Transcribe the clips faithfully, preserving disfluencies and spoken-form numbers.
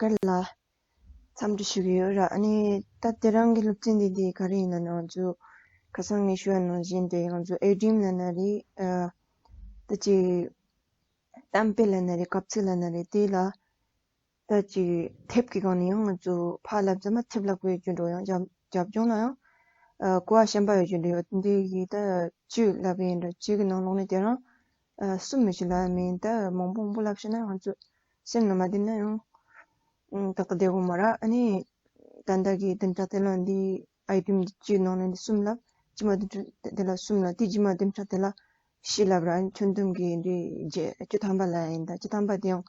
དཀར་ལ་འཚམས་འདྲི་ཞུ་གི་ཡོད་ར། ཨ་ནི་ད་དེ་རིང་གི་སློབ་ཚན་འདི་འདི་ག་རེ་ཡིན་ན་ནི་ང་ཚོ་ཁ་སང་ངས་ཞུ་བ་ནང་བཞིན་དེ་ང་ཚོ་ཨེ་ཌི་ཡམ་ལབ་ན་རེད། ཨ་ད་ཅིག་གཏམ་དཔེ་ལབ་ན་རེད། གབ་ཚིག་ལབ་ན་རེད། དེ་ལ་ད་ཅིག་དེབ་ཀྱི་སྒང་ནས་ཡང་ང་ཚོ་ཕར་ལབ་ཙམ་མ་དེབ་ལ་བཀོད་རྒྱུ་འགྲོ་ཡང་རྒྱབ་རྒྱབ་ལྗོངས་ལ་ཡང་ཨ་གོ་བ་གཞན་པ་ཡོད་རྒྱུ་འགྲོ་ཡོད། འདི་གི་ད་བཅུ་ལབ་པ་ཡིན་འགྲོ། བཅུ་གི་ནང་ལོགས་ནས་དེ་རང་ཨ་གསུམ་མི་ཤི་ལ་མིན། ད་མང་པོ་མང་པོ་ལབ་ཤེས་ན་ང་ཚོ་སེམས་ལ་མ་བདེ་ན་ཡང་ཨ་ཏག་ཏག་བསྡད་དགོས་མ་ར། ཨ་ནི་ད་ལྟ་གི་བདུན་ཕྲག་དེ་ལ་འདི་ཨའི་ཊེམ་འདི་བཅུའི་ནང་ནས་འདི་གསུམ་ལབ། རྗེས་མ་བདུན་ཕྲག་དེ་ལ་གསུམ་ལབ། དེ་རྗེས་མ་བདུན་ཕྲག་དེ་ལ་བཞི་ལབ་ར། ཨ་ནི་ཁྱོན་བསྡོམས་ཀྱི་འདི་བརྒྱད་བཅུ་ཐམ་པ་ལ་ཡིན། ད་བཅུ་ཐམ་པ་དེ་ཡང་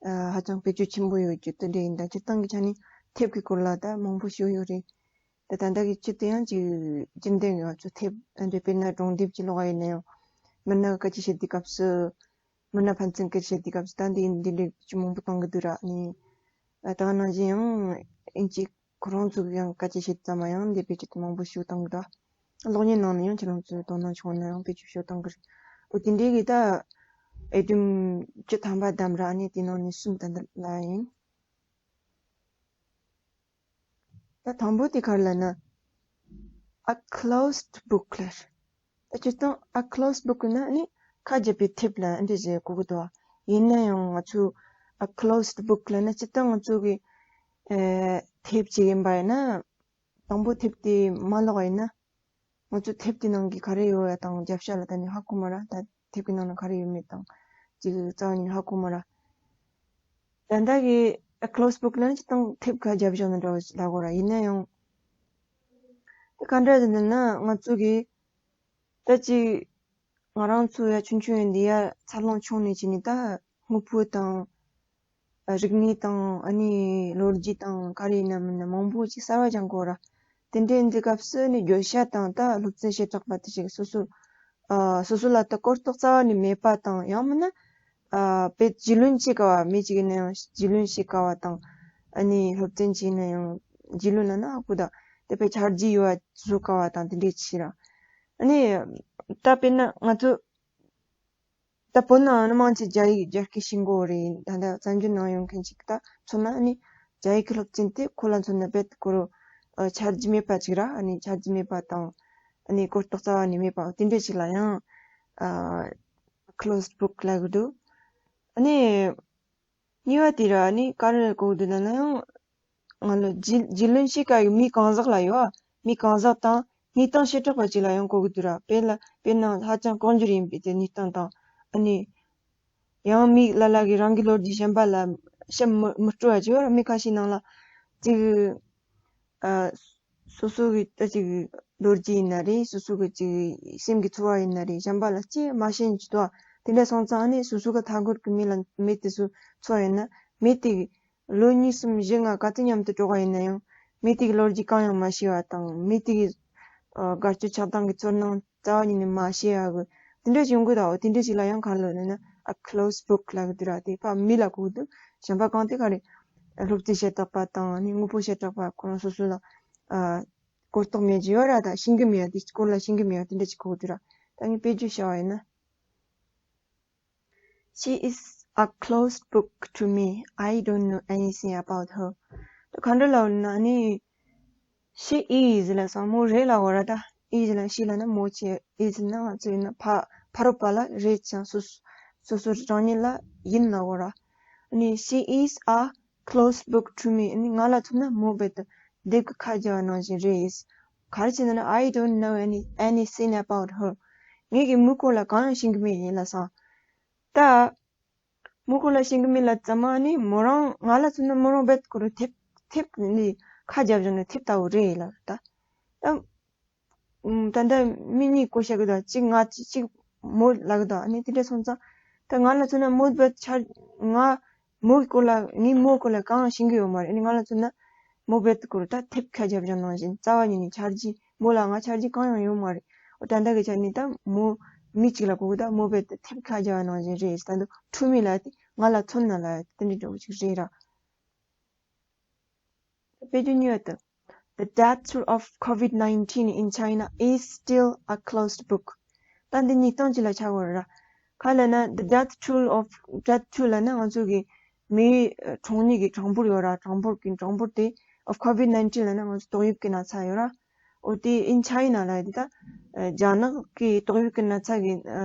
ཨ་ཧ་ཅང་བེད་སྤྱོད་ཆེན་པོ་ཡོད་རྒྱུ་དེ་འདྲ་ཡིན། ད་སྤྱིར་བཏང་གི་ཆ་ནས་དེབ་ཀྱི་སྐོར་ལ་ད་མང་པོ་ཞིག་ཡོད་རེད། ད་ད་ལྟ་གི་སྤྱི་དེ་ཡང་ཅིག་རྒྱུན་ལྡན་ཡོད་ཚོ་དེབ་ཨ་འདྲ། དཔེར་ན་སྒྲུང་དེབ་ཀྱི་ཀློག་པ་ཡིན་ན་ཡང་མི་སྣ་སྐད་ཆ་བཤད་དུས་སྐབས་སུ། མི་སྣ་ཕན་ཚུན་སྐད་ཆ་བཤད་དུས་སྐབས་སུ་ད་འདི་འདི་འདྲའི་ཅིག་མང་པོ་གཏོང་གི་འདུག་ར། ཨ་ནི་ད་ག་ནང་བཞིན་ཡང་ཨིན་ཇི་ཁོ་རང་ཚོ་གི་ཡང་སྐད་ཆ་བཤད་ཙམ་མ་ཡང་འདི་བེད་སྤྱོད་མང་པོ་ཞིག་གཏོང་གི་འདུག་གློག་བརྙན་ནང་ནས་ཡང་ཁྱེད་རང་ཚོས་དོ་སྣང་བྱུང་ན་ཡང་བེད་སྤྱོད་ཞིག་གཏོང་གི་རེད། འོ་དེ་འདྲའི་གི་ད་ཨའི་ཊེམ་བཅུ་ཐམ་པ་བདམས་ར། ཨ་ནི་དེ་ནང་ནས་གསུམ་ད་འདི་ལ་ཡིན། ད་དང་པོ་དེ་ག་རེ་ལབ་ན། A closed book ལབ། ད་སྤྱིར་བཏང་A closed book ན་ནི་ཁ་བརྒྱབ་པའི་དེབ་ལ་འདི་ཟེར་གོ་གི་འདུག་ཡིན་ན་ཡང་ང་ཚོ་A closed book ལབ་ན་སྤྱིར་བཏང་ང་ཚོ་གི་ཨེ་དེབ་ཅིག་ཡིན་པ་ཡིན་ན། དང་པོ་དེབ་དེ་མ་ཀློག་པ་ཡིན་ན། ང་ཚོ་དེབ་དེ་ནང་གི་ག་རེ་ཡོད་ཡ་དང་རྒྱབ་ཤ་ལ་ད་ནི་ཧ་གོ་མ་ར། ད་དེབ་ཀྱི་ནང་ན་ག་རེ་ཡོད་མེད་དང་ཅིག་རྩ་བ་ནས་ཧ་གོ་མ་ར། ད་ལྟ་གི་A closed book ལ་ནི་སྤྱིར་བཏང་དེབ་ཁ་རྒྱབ་བཞག་ན་འདྲ་བོ་ལབ་དགོས་ར། ཡིན་ན་ཡང་ད་ག་འདྲ་ཟེར་ན་ང་ཚོ་གི་ད་ཅིག་ང་རང་ཚོ་ཡ་ཆུང་ཆུང་ཡིན་དུས་ཡ་འཚར་ལོངས་བྱུང་ནས་བྱས་ནས་ད་དངོས་པོ་དང་རིག་གནས་དང་ཨ་ནི་ལོ་རྒྱུས་དང་ག་རེ་ཡིན་ན་མིན་ན་མང་པོ་ཅིག་གསར་བ་སྦྱང་དགོས་ར། དེ་འདྲའི་འདི་སྐབས་སུ་ནི་བརྗོད་བྱ་དང་ད་སློབ་ཚན་བྱེ་བྲག་པ་དེ་ཞིག་སོ་སོ་ཨ་སོ་སོ་ལ་ད་གོ་རྟོགས་རྩ་བ་ནས་མེད་པ་དང་། ཡང་མིན་ན་ཨ་དཔེ་རྒྱུས་ལོན་བྱེད་དཀའ་བ། མི་གཅིག་ཡིན་ན་ཡང་རྒྱུས་ལོན་བྱེད་དཀའ་བ་དང་། ཨ་ནི་སློབ་ཚན་གཅིག་ཡིན་ན་ཡང་རྒྱུས་ལོན་ལབ་ན་ཨ་ཁུ་ད་དེ་དཔེ་ཆ་རྒྱུས་ཡོད་པ་བཟོ་དཀའ་བ་དང་དེ་འདྲའི་ཕྱིར་ར། ཨ་ནི་ད་དཔེར་ན་ང་ཚོ་ད་བོད་ནང་ནི་མང་ཆེ་རྒྱ་ཡིག་རྒྱ་སྐད་ཤེས་དགོས་རེད། ད་ལྟ་བཙན་བྱོལ་ནང་ཡོང་མཁན་ཅིག་ད་མཚོན་ན་ཨ་ནི་རྒྱ་ཡིག་གི་སློབ་ཚན་དེ་ཁོ་ལ་མཚོན་ན་རྦད་དེ་ཁོ་རང་ཆ་རྒྱུས་མེད་པ་ཅིག་ར། ཨ་ནི་ཆ་རྒྱུས་མེད་པ་དང་ཨ་ནི་གོ་རྟོགས་རྩ་བ་ནས་མེད་པ་དེ་འདྲ་ཅིག་ལ་ཡང་ཨ་closed book ལབ་གི་འདུག་ཨ་ནི་གཉིས་པ་དེ་ར་ནི་ག་རེ་གོ་འདུག་ལབ་ན་ཡང་ང་ལ་རྒྱུས་རྒྱུས་ལོན་བྱེད་དཀའ་བའི་མི་གང་ཟག་ལ་ཡོད། མི་གང་ཟག་དང་གནས་སྟངས་བྱེ་བྲག་པ་ཅིག་ལ་ཡང་གོ་གི་འདུག་ར། དཔེར་ན་དཔེར་ན་ཧ་ཅང་དཀོན་གྱུར་ཡིན་པའི་དེ་གནས་སྟངས་དང་། ཨ་ནི་ཡང་མི་ལ་ལ་གི་རང་གི་ལོ་རྒྱུས་གཞན་པ་ལ་བཤད་མི་མི་སྤྲོ་བ་ཅིག་ཡོད་ར། མི་ཁ་ཤས་ནང་ལ་ཅིག་ཨ་སོ་སོ་གི་ད་ཅིག་ལོ་རྒྱུས་ཡིན་ན་རེད། སོ་སོ་གི་ཅིག་སེམས་ཀྱི་ཚོར་བ་ཡིན་ན་རེད། གཞན་པ་ལ་ཅིག་མ་བཤད་ཅིག་འདུག་དེ་འདྲ་སོང་ཙང་ཨ་ནི་སོ་སོ་གི་མཐའ་འཁོར་གྱི་མི་ལ་མི་དེ་ཚོ་ཚོར་ཡོད་ན་མི་དེ་གི་ལོ་གཉིས་གསུམ་བཞི་ལྔ་ག་ཚོད་མཉམ་དུ་འགྲོ་གི་ཡིན་ན་ཡང་མི་དེ་གི་ལོ་རྒྱུས་གང་ཡང་མ་ཤེས་པ་དང་། མི་དེ་གི་ཨ་དགའ་སྐྱོ་ཆགས་སྡང་གི་ཚོར་སྣང་རྩ་བ་ཉིད་ནས་མ་ཤེས་ཡ་གི་དེ་འདྲ་ཅིག་ཡོང་གི་འདུག་དེ་འདྲ་ཅིག་ལ་ཡང་ག་རེ་ལབ་ན་ཨ་closed book ལབ་གི་འདུག་ར། དེ་ཕ་མི་ལ་གོ་གི་འདུག་གཞན་པ་གང་དེ་ག་རེ་སློབ་ཚན་བྱེ་བྲག་པ་དང་ནི་དངོས་པོ་བྱེ་བྲག་པ་ཁོ་རང་སོ་སོ་ལ་ཨ་གོ་རྟོགས་མེད་ཀྱི་ཡོད་ར། ད་ཤེས་ཀྱི་མེད་ཡ་དེ་སྐོར་ལ་ཤེས་ཀྱི་མེད་ཡ་དེ་འདྲ་ཅིག་གོ་གི་འདུག་ར། ད་ངས་དཔེ་བརྗོད་བྱ་བ་ཡིན་ན། She is a closed book to me. I don't know anything about her. ད་ག་འདྲ་ལབ་ན་ནི། She is ལབ་སོང་། མོ་རེད་ལབ་དགོས་ར། ད་is ལབ་she ལབ་ན་མོ་བྱས། is ན་ང་ཚོ་ཡིན་ན་ཕ་ཕ་རོལ་པ་ལ་རེད་ཅེས་སོ་སོ་སོ་རང་ཉིད་ལ་ཡིན་ལབ་དགོས་ར། ནི་she is a closed book to me. ནི་ང་ལ་མཚོན་ན་མོ་རྦད་དེ་དེབ་ཀྱི་ཁ་བརྒྱབ་པ་ནང་བཞིན་རེད། ག་རེ་བྱས་ན་ནི་I don't know any anything about her. ངས་ཀྱི་མོའི་སྐོར་ལ་གང་ཡང་ཤེས་ཀྱི་མེད་ཡིན་ལབ་སོང་། ད་མོའི་སྐོར་ལ་ཤེས་ཀྱི་མེད་ལབ་ཙམ་མ་ནི་མོ་རང་ང་ལ་མཚོན་ན་མོ་རང་རྦད་དེ་ཁོ་རང་དེབ་དེབ་ནི་ཁ་བརྒྱབ་བཞག་ནི་དེབ་ལྟ་བུ་རེད་ལབ། ད་ད་ད་ལྟ་མི་གཉིས་སྐོར་བཤད་གི་འདུག་གཅིག་ང་གཅིག་གཅིག་མོ་ལབ་གི་འདུག་ཨ་ནི་དེ་འདྲ་སོང་ཙང་ད་ང་ལ་མཚོན་ན་མོ་རྦད་ཆ་ང་མོའི་སྐོར་ལ་ངའི་མོའི་སྐོར་ལ་གང་ཡང་ཤེས་ཀྱི་ཡོད་མ་རེད། ཨ་ནི་ང་ལ་མཚོན་ན་མོ་རྦད་དེ་ཁོ་རང་ད་དེབ་ཁ་བརྒྱབ་བཞག་ནང་བཞིན་རྩ་བ་ཉིད་ནས་ཆ་རྒྱུས་མོ་ལ་ང་ཆ་རྒྱུས་གང་ཡང་ཡོད་མ་རེད། འོ་ད་ལྟ་གི་ཆ་ནས་ད་མོ་མི་གཅིག་ལ་གོ་གི་ད་མོ་རྦད་དེ་དེབ་ཁ་བརྒྱབ་པ་ནང་བཞིན་རེད། ད་འདི་to me ལབ་དེ་ང་ལ་མཚོན་ན་ལབ་དེ་འདྲ་འདྲ་བོ་ཅིག་རེད་ར། དཔེ་བརྗོད་གཉིས་པ་དེ། The death toll of COVID nineteen in China is still a closed book. ད་འདི་གཉིས་སྟོང་གཅིག་ལ་ཆགས་ཡོད་ར། ག་ལབ་ན་the death toll of death toll ལབ་ན་ང་ཚོ་གི་ མིའི་ཨ་ཁྲོ་གཉེར་གྱི་གྲངས་འབོར་ཡོད་ར། གྲངས་འབོར་གྱི་གྲངས་འབོར་དེ་of COVID nineteen ལབ་ན་ང་ཚོ་ཏོག་དབྱིབས་ཀྱི་ན་ཚ་ཡོད་ར། འོ་དེ་in China ལབ་ཡ་དེ་ད་ཨ་རྒྱ་ནག་གི་ཏོག་དབྱིབས་ཀྱི་ན་ཚ་གི་ཨ་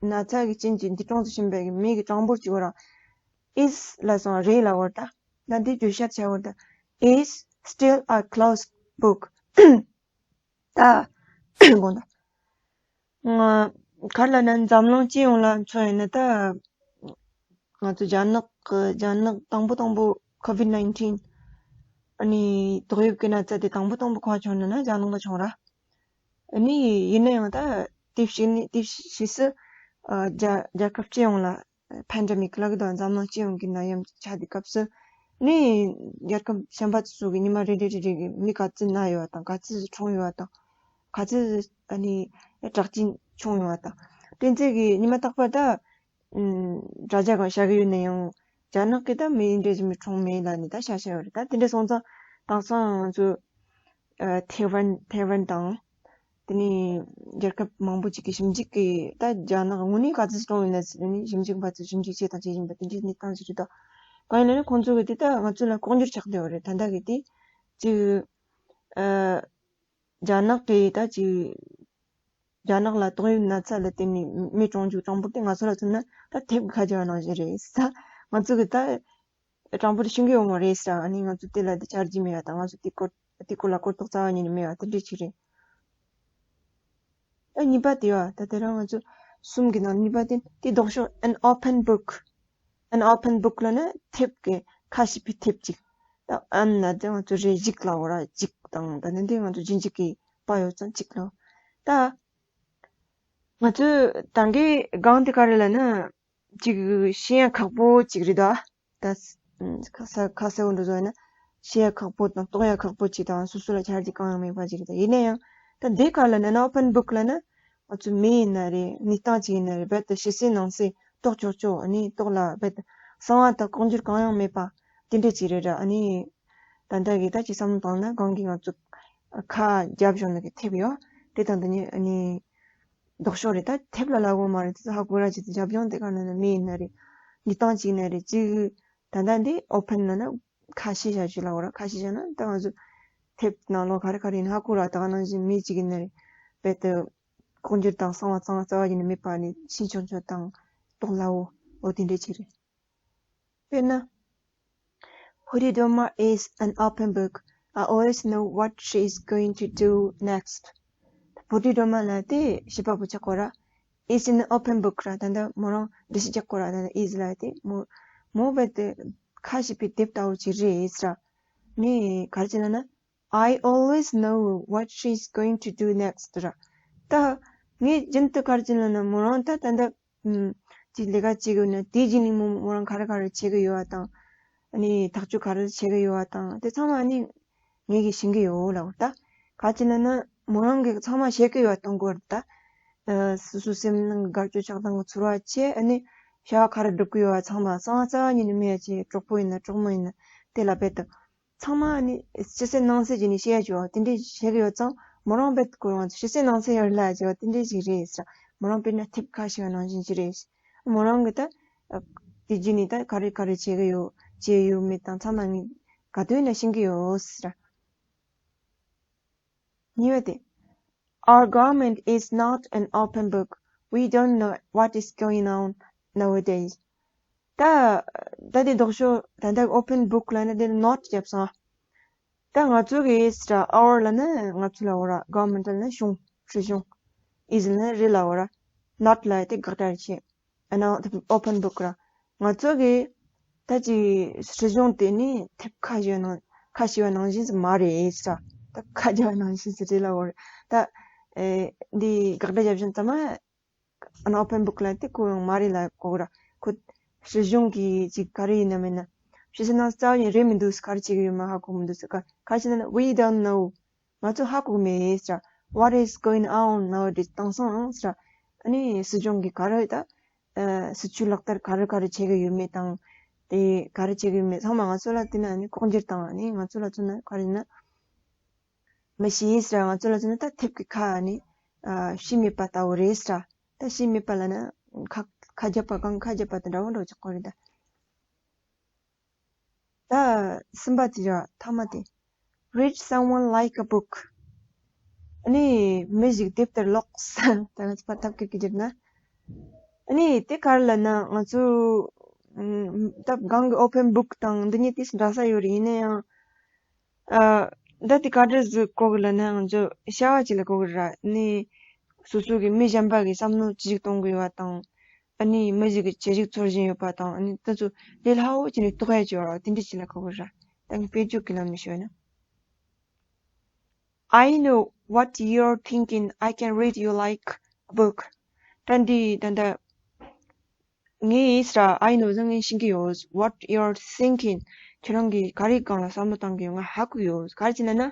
ན་ཚ་གི་རྐྱེན་གྱིས་འདས་གྲོངས་སུ་ཕྱིན་པའི་མི་གི་གྲངས་འབོར་གཅིག་ཡོད་ར། is ལབ་སོང་རེད་ལབ་པ་རེད་ད། ད་འདི་བརྗོད་བྱ་བྱ་བ་ད་is still a closed book ད། དགོངས་དག་ང་ག་རེ་ལབ་ན་འཛམ་གླིང་སྤྱི་ཡོངས་ལ་མཚོན་ཡིན་ན་ད། ང་ཚོ་རྒྱ་ནག་གི་རྒྱ་ནག་དང་པོ་དང་པོ་COVID nineteen ཨ་ནི་ཏོག་དབྱིབས་ཀྱི་ན་ཚ་དེ་དང་པོ་དང་པོ་གང་བྱུང་ན་ན་རྒྱ་ནག་ལ་བྱུང་ར། ཨ་ནི་ཡིན་ན་ཡང་ད་དེ་བཞིན་ནི་དེ་བཞིན་སུ་ཨ་རྒྱ་རྒྱལ་ཁབ་སྤྱི་ཡོངས་ལ་pandemic ལབ་ཀྱི་འདུག་འཛམ་གླིང་སྤྱི་ཡོངས་ཀྱི་ནད་ཡམས་ཆགས་དུས་སྐབས་སུ་ནི་རྒྱལ་ཁབ་གཞན་པ་ཚོ་གི་ཉི་མ་རེ་རེ་རེ་རེ་གི་མི་ག་ཚོད་ན་ཡོད་པ་དང་ག་ཚོད་གྲོངས་ཡོད་པ་དང་ག་ཚོད་ཨ་ནི་དྲག་སྐྱེད་བྱུང་ཡོད་པ་དང་དེ་ཚོ་གི་ཉི་མ་རྟག་པར་ད་ཨུམ་དྲ་རྒྱ་སྒང་བཤད་གི་ཡོད་ན་ཡང་རྒྱ་ནག་གི་ད་མི་འདྲ་ཞིག་མི་གྲོངས་མེད་ལབ་ནི་ད་བཤད་བཤད་ཡོད་རེད། ད་དེ་འདྲ་སོང་ཙང་དེང་སང་ང་ཚོ་ཨ་ཐེ་ཝན་ཐེ་ཝན་དང་། དེ་ནས་རྒྱལ་ཁབ་མང་པོ་ཅིག་གིས་ཞིབ་འཇུག་གིས་ད་རྒྱ་ནག་དངོས་གནས་ག་ཚོད་གྲོངས་ཡོད་ན་ཟེར་ནས་ཞིབ་འཇུག་པ་ཚོས་ཞིབ་འཇུག་བྱས་དང་བྱེད་བཞིན་པ་དེ་འདྲའི་གནས་སྟངས་ཤིག་རེད་དོ། གང་ཡིན་ན་ནི་ཁོང་ཚོ་གིས་དེ་ད་ང་ཚོ་ལ་ལྐོག་འགྱུར་ཆགས་བསྡད་ཡོད་རེད། ད་ལྟ་གི་དེ་ཅིག་ཨ་རྒྱ་ནག་གིས་ད་ཅིག་རྒྱ་ནག་ལ་ཏོག་དབྱིབས་ན་ཚ་ལ་བརྟེན་ནས་མི་གྲོངས་རྒྱུ་གྲངས་འབོར་དེ་ང་ཚོ་ལ་མཚོན་ན་ད་ཐེབས་ཀྱི་ཁ་རྒྱ་བ་ནང་བཞིན་རེད། ད་ང་ཚོ་གིས་ད། གྲངས་འབོར་ཤིང་གི་ཡོང་བ་རེད་ཟེར། ཨ་ནི་ང་ཚོ་དེ་ལ་དེ་ཆ་རྒྱུས་མེད་པ་དང་ང་ཚོ་དེ་སྐོར་དེ་སྐོར་ལ་གོ་རྟོགས་རྩ་བ་ཉིད་ནས་མེད་པ་དེ་འདྲ་ཅིག་རེད། ཨ་གཉིས་པ་དེ་བ་ད་དེ་རང་ང་ཚོ་གསུམ་གི་ནང་གཉིས་པ་དེ་དེ་ལྡོག་ཕྱོགས་an open book an open book ལབ་ན་དེབ་ཀྱི་ཁ་ཕྱེས་པའི་དེབ་ཅིག་ད་an ལབ་དེ་ང་ཚོ་རེ་གཞིག་ལབ་པ་ར་གཞིག་དང་ད་ནི་འདི་ང་ཚོ་རྗེས་འཇུག་གི་པ་ཡོད་ཙང་གཅིག་ལབ། ད་ང་ཚོས་ད་གིན་སྒང་དེ་ག་རེ་ལབ་ན་ཅིག་ཤེས་ཡ་ཁག་པོ་ཅིག་རེད་ད། ད་ཁ་ས་ཁ་གསལ་བོ་འདྲ་བཟོ་ཡིན་ན་ཤེས་ཡ་ཁག་པོ་དང་རྟོགས་ཡ་ཁག་པོ་ཅིག་དང་སོ་སོ་ལ་ཆ་རྒྱུས་གང་ཡང་མེད་པ་ཅིག་རེད། ད་ཡིན་ན་ཡང་ད་འདི་ག་ལ་ན་ན་open book ལ་ན་ང་ཚོ་མི་ཡིན་ན་རེད། གནས་སྟངས་ཅིག་ཡིན་ན་རེད། རྦད་དེ་ཕྱི་གསལ་ནང་གསལ་རྟོགས་ཆོག་ཆོག་ཨ་ནི་རྟོགས་ལ་རྦད་དེ་གསང་བ་དང་ལྐོག་འགྱུར་གང་ཡང་མེད་པ་དེ་འདྲ་ཅིག་རེད་ར། ཨ་ནི་ད་ལྟ་གི་ད་ཅིག་བསམ་བློ་བཏང་ན་གང་གི་ང་ཚོ་ཁ་རྒྱབ་བཞག་ནི་གི་དེབ་ཡོད་དེ་དང་དེ་ནི་ཨ་ནི། ལྡོག་ཕྱོགས་རེད། ད་དེབ་ལ་ལབ་དགོས་མ་རེད། དེ་ཚོ་ཧ་གོ་ར་ཅིག་ཏུ་རྒྱབ་ལྗོངས་དེ་ག་ནས་ན་མི་ཡིན་ན་རེད། འདི་སྟངས་ཅིག་ཡིན་ན་རེད། ཅིག་ད་ལྟ་འདི་open ལབ་ན་ཁ་ཕྱེས་བཞག་ཅིག་ལབ་དགོས་ར། ཁ་ཕྱེས་བཞག་ན་ད་ང་ཚོ་དེབ་ནང་ལོགས་ག་རེ་ག་རེ་ཡིན་ཧ་གོ་ར། ད་ག་ནང་བཞིན་མི་ཅིག་ཡིན་ན་རེད། རྦད་དེ་ལྐོག་འགྱུར་དང་གསང་བ་གཙང་མ་རྩ་བ་ཉིད་ནས་མེད་པ་ནི་ཕྱིན་ཆོག་ཆོག་དང་རྟོགས་སླ་བོ་འོ་དེ་འདྲ་ཅིག་རེད། དཔེར་ན། Putidoma is an open book. I always know what she is going to do next. Putidoma ལབ་དེ་བྱིས་པ་པོ་ཆགས་གོ་ར། Is an open book ར། ད་ལྟ་མོ་རང་འགྲེལ་བཤད་རྒྱག་གོ་ར། ད་ལྟ་is ལབ་དེ་མོ་མོ་རྦད་དེ་ཁ་ཕྱེས་པའི་དེབ་ལྟ་བུ་ཅིག་རེད་ཟེར་ར། ངས་ག་རེ་བྱས་ན་ན། I always know what she's going to do next ར། ད་ངས་རྒྱུན་དུ་ག་རེ་བྱས་ན་ན་མོ་རང་ད་ད་ལྟ། ཨུམ། ཅིག་ལས་ཀ་བྱེད་དགོས་ན་དེའི་རྗེས་ནས་མོ་མོ་རང་ག་རེ་ག་རེ་བྱེད་ཀྱི་ཡོད་པ་དང་། ཨ་ནི་ཐག་གཅོད་ག་རེ་བྱེད་ཀྱི་ཡོད་པ་དང་དེ་ཚང་མ་ཨ་ནི་ངེད་ཀྱིས་ཤེས་ཀྱི་ཡོད་ལབ་ད། ག་ཅི་ན་ན་མོ་རང་གིས་ཚང་མ་བྱེད་ཀྱི་ཡོད་པ་གཏོང་དགོས་རེད་ད། ཨ་སོ་སོའི་སེམས་ནང་གི་དགའ་སྐྱོ་ཆགས་སྡང་གི་ཚོར་བ་བཅས་ཨ་ནི་བྱ་བ་ག་རེ་སྒྲུབ་ཀྱི་ཡོད་པ་ཚང་མ་གསང་བ་རྩ་བ་ཉིད་ནས་མེད་ཡ་ཅིག་གྲོགས་པོ་ཡིན་ན་གྲོགས་མོ་ཡིན་ན་དེ་ལ་རྦད་དེ། ཚང་མ་ནི་ཕྱི་གསལ་ནང་གསལ་བྱས་ནས་བཤད་ཡ་བྱས་པ་དེ་འདྲས་བྱེད་ཀྱི་ཡོད་ཙང་མོ་རང་རྦད་ཁོ་རང་ཚོ་ཕྱི་གསལ་ནང་གསལ་ཡོད་ལ་བྱས་པ་དེ་འདྲས་ཞིག་རེད་ཟེར། མོ་རང་དཔེར་ན་དེབ་ཁ་ཕྱེ་བ་ནང་བཞིན་ཞིག་རེད། མོ་རང་གིས་ད་དེ་རྗེས་ནས་ད་ག་རེ་ག་རེ་བྱེད་ཀྱི་ཡོད་བྱས་ཡོད་མེད་དང་ཚང་མ་ངས་ག་དུས་ན་ཤེས་ཀྱི་ཡོད་ཟེར། གཉིས་པ་དེ། Our government is not an open book. We don't know what is going on nowadays. ད་ད་དེ་ལྡོག་ཕྱོགས་ད་ལྟ་open book ལབ་ན་དེ་not བརྒྱབ་སོང་། ད་ང་ཚོ་གི་ཟེར་our ལབ་ན་ང་ཚོ་ལབ་དགོས་ར། government ལབ་ན་གཞུང་སྲིད་གཞུང་། is ལབ་ན་རེད་ལབ་དགོས་ར། not ལབ་དེ་དགག་སྒྲ་རེད་བྱས། ཨ་ན་open book ར། ང་ཚོ་གི་ད་ཅི་སྲིད་གཞུང་དེ་ནི་དེབ་ཁ་ཕྱེ་བ་ནང་ཁ་ཕྱེ་བ་ནང་བཞིན་ཟིག་མ་རེད་ཟེར། ད་ཁ་རྒྱབ་པ་ནང་བཞིན་ཟིག་རེད་ལབ་དགོས་རེད། ད་ཨེ་འདི་དགག་སྒྲ་བརྒྱབ་བཞིན་ཙམ་མ། ཨ་ན་open book ལབ་དེ་ཁོ་ཡང་མ་རེད་ལབ་དགོས་ར། ཁོ་སྲིད་གཞུང་གི་ཅིག་ག་རེ་ཡིན་ན་མིན་ན། ཕྱི་གསལ་ནང་གསལ་རྩ་བ་ཉིད་རེད་མི་འདུག་ག་རེ་བྱེད་ཀྱི་ཡོད་མེད་ཧ་གོ་མི་འདུག་ཟེར། ག་ག་རེ་བྱས་ན་we don't know. ང་ཚོ་ཧ་གོ་མེད་ཟེར། What is going on nowadays? དེང་སང་ཟེར། ཨ་ནི་སྲིད་གཞུང་གིས་ག་རེ་ད་ཨ་སྲིད་ཇུས་ལག་བསྟར་ག་རེ་ག་རེ་བྱེད་ཀྱི་ཡོད་མེད་དང་། དེ་ག་རེ་བྱེད་ཀྱི་ཡོད་མེད་ཚང་མ་ང་ཚོ་ལ་བལྟས་ན་ཨ་ནི་ལྐོག་གྱུར་དང་ཨ་ནི་ང་ཚོ་ལ་མཚོན་ན་ག་རེ་ཡིན་ན། མི་ཤེས་ཟེར། ང་ཚོ་ལ་མཚོན་ན་ད་དེབ་ཀྱི་ཁ་ཨ་ནི་ཨ་ཤེས་མེད་པ་ལྟ་བུ་རེད་ཟེར། ད་ཤེས་མེད་པ་ལབ་ན་ཁ་ཁ་རྒྱབ་པ་གང་ཁ་རྒྱབ་པ་དང་འདྲ་བོ་འདྲ་བོ་ཆགས་ཀྱི་རེད་ད། ད་གསུམ་པ་དེ་ར་ཐ་མ་དེ། Read someone like a book. ཨ་ནི་མི་ཞིག་དེབ་ལྟར་ཀློག་ཟེར། ད་ང་ཚོ་ཕར་ཐབས་སྐད་ཀྱིས་བསྒྱུར་ན། ཨ་ནི་དེ་ག་རེ་ལབ་ན་ང་ཚོ་ཨམ་ད་སྒང་གི་open book དང་འདི་གཉིས་ཏོག་ཙམ་འདྲ་ས་ཡོད་རེད། ཡིན་ན་ཡང་ཨ་ད་དེ་ག་འདྲ་ཟིག་གོ་གི་ལབ་ན་ང་ཚོ་བྱ་བ་ཅིག་ལ་གོ་གི་ར། ཨ་ནི་སོ་སོ་གི་མི་གཞན་པ་གི་བསམ་བློ་ཅི་ཞིག་གཏོང་གི་ཡོད་པ་དང་། ཨ་ནི་མི་ཞིག་གིས་ཅི་ཞིག་ཚོར་བཞིན་ཡོད་པ་དང་། ཨ་ནི་དེ་ཚོ་ལས་སླ་བོ་བྱས་ནས་རྟོགས་ཡ་ཅིག་ཡོད་ར། དེ་འདྲ་ཅིག་ལ་གོ་གི་ར། ད་ངས་དཔེ་བརྗོད་ཀྱི་ལམ་ནས་ཞུས་ན། I know what you're thinking. I can read you like a book. ད་འདི་ད་ལྟ་ངས་ཟེར། I know ཟེར་ངས་ཤེས་ཀྱི་ཡོད། What you're thinking. ཁྱེད་རང་གིས་ག་རེ་སྒང་ལ་བསམ་བློ་བཏང་གི་ཡོད་ང་ཧ་གོ་གི་ཡོད། ག་རེ་བྱས་ན་ན།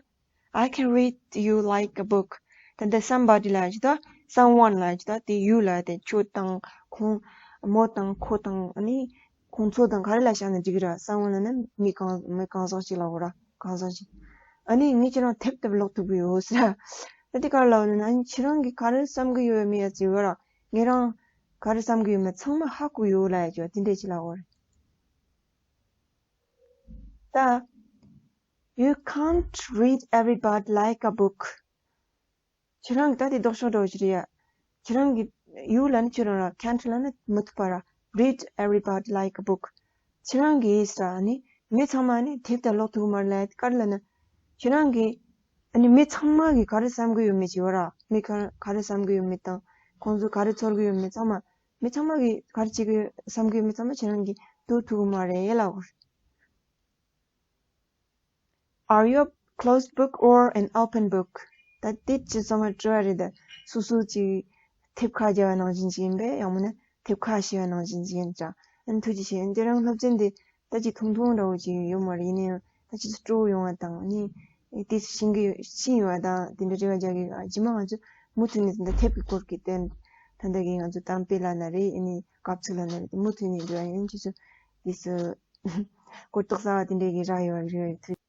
I can read you like a book. ད་ལྟ་somebody ལབ་ཡ་ཅིག་དང་someone ལབ་ཡ་ཅིག་དང་དེ་you ལབ་ཡ་དེ་ཁྱོད་དང་ཁོང་། མོ་དང་ཁོ་དང་ཨ་ནི་ཁོང་ཚོ་དང་ག་རེ་ལ་བཞག་ན་འགྲིག་གི་ར། someone ལབ་ན་མི་གང་མི་གང་ཟག་ཅིག་ལ་གོ་ར། གང་ཟག་ཅིག་ཨ་ནི་ངས་ཁྱེད་རང་དེབ་ལྟར་ཀློག་ཐུབ་ཀྱི་ཡོད་ཟེར། ད་དེ་ག་རེ་ལབ་ན་ཨ་ནི་ཁྱེད་རང་གིས་ག་རེ་བསམ་གྱི་ཡོད་མེད་ཡ་ཅིག་ཡོད་ར། ངས་རང་ག་རེ་བསམ་གྱི་ཡོད་མེད་ཚང་མ་ཧ་གོ་ཡོད་ལབ་ཡ་ཅིག་དེ་འདྲ་ཅིག་ལ་གོ་ར། ད། You can't read everybody like a book. ཁྱེད་རང་གིས་ད་དེ་ལྡོག་ཕྱོགས་འདྲ་བོ་ཞིག་རེད་ཡ། ཁྱེད་རང་གིས་you ལབ་ན་ཁྱོད་རང་ར། can't ལབ་ན་མི་ཐུབ་པ་ར། Read everybody like a book. ཁྱེད་རང་གིས་ཟེར་ཨ་ནི་མི་ཚང་མ་ནི་དེབ་ལྟར་ཀློག་ཐུབ་ཀྱི་མ་རེད་ལབ་ཡ་དེ་ག་རེ་ལབ་ན། ཁྱེད་རང་གིས་ཨ་ནི་མི་ཚང་མ་གིས་ག་རེ་བསམ་གྱི་ཡོད་མེད་ཅིག་ཡོད་ར། མི་ག་ག་རེ་བསམ་གྱི་ཡོད་མེད་དང་ཁོང་ཚོས་ག་རེ་ཚོར་གྱི་ཡོད་མེད་ཚང་མ། མི་ཚང་མ་གིས་ག་རེ་བྱེད་ཀྱི་བསམ་གྱི་ཡོད་མེད་ཚང་མ་ཁྱེད་རང་གིས་ལྟ་ཐུབ་ཀྱི་མ་རེད་ལབ་དགོས་རེད། Are you a closed book or an open book? ད་དེ་ཅི་ཚང་མ་དྲི་བ་རེད་ད། སོ་སོ་ཅིག་དེབ་ཁ་རྒྱག་པ་ནང་བཞིན་ཅིག་ཡིན་པས། ཡང་མིན་ན་དེབ་ཁ་ཕྱེ་བ་ནང་བཞིན་ཅིག་ཡིན་ཙང་། ཨ་ནི་ཐུགས་རྗེ་ཆེ། འདི་རང་སློབ་ཚན་འདི་ད་ཅིག་ཐུང་ཐུང་འདྲ་བོ་ཅིག་ཡོད་མ་རེད། ཡིན་ན་ཡང་ད་ཅིག་སྤྲོ་བོ་ཡོང་བ་དང་ནི་དེ་ཤེས་ཀྱི་ཤེས་ཡོང་བ་དང་དེ་འདྲ་དྲི་བ་རྒྱག་གི། རྗེས་མ་ང་ཚོ་མུ་མཐུད་ནས་ད་ལྟ་དེབ་ཀྱི་སྐོར་གྱི་དོན་ད་ལྟ་གི་ང་ཚོ་དམ་དཔེ་ལབ་ན་རེད། ཨ་ནི་སྐབས་འཚོལ་ལབ་ན་རེད། དེ་མུ་མཐུད་ནས་འགྲོ་ཡ་ཡིན། ཁྱེད་ཚོ་དེ་ཚོ་གོ་རྟོགས་གསར་བ་དེ་འདྲ་གི་རག་ཡོད་པ་རེད། ཐུགས